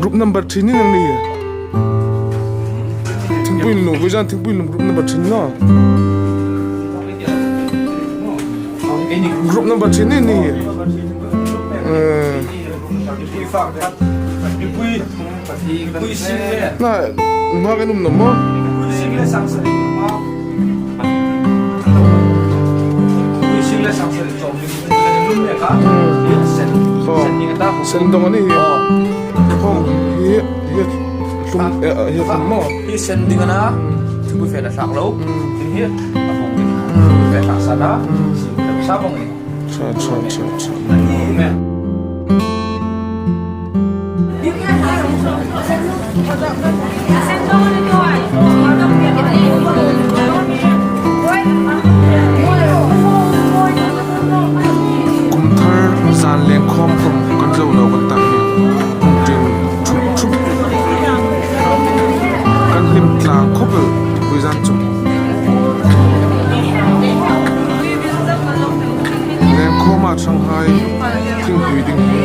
Group number thin in ang ni hi. Thingpui in lu vizan thingpui in lum group number thin no. Group number thin in ni hi. Na ma kan um nom mo. Sen dong ani hi. Hom hi hi hlum hi hlum mo. Hi sen ding ana thingpui fe la thlak lo. Tin hi a bung ding fe thlak sa na sa bong ni. Tha tha tha tha. Kum thar zan lengkhawm kum kan zo lo kan tak hi kum ṭing ṭhup ṭhup kan hlim tlang khawp el tupui zan cu. Lengkhawm ah Shanghai thingpui ding hi.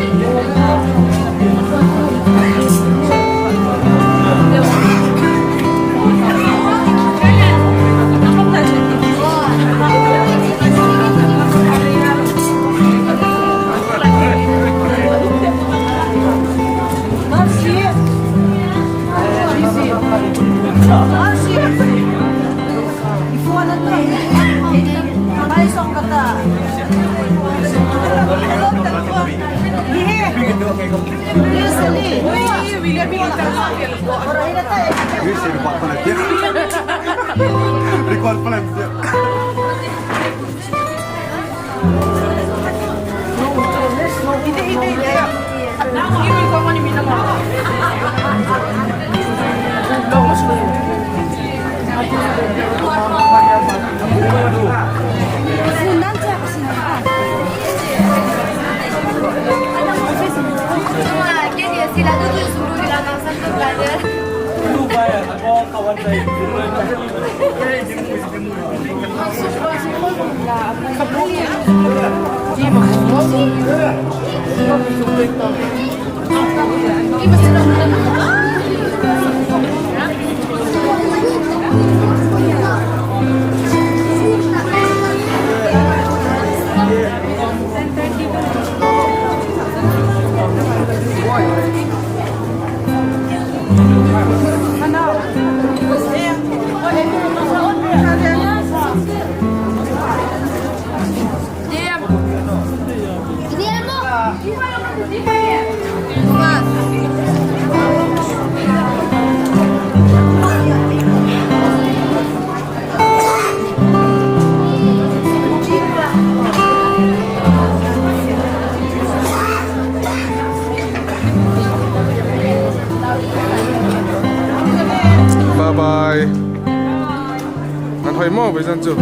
Bye bye. An hoi maw vei zan cu.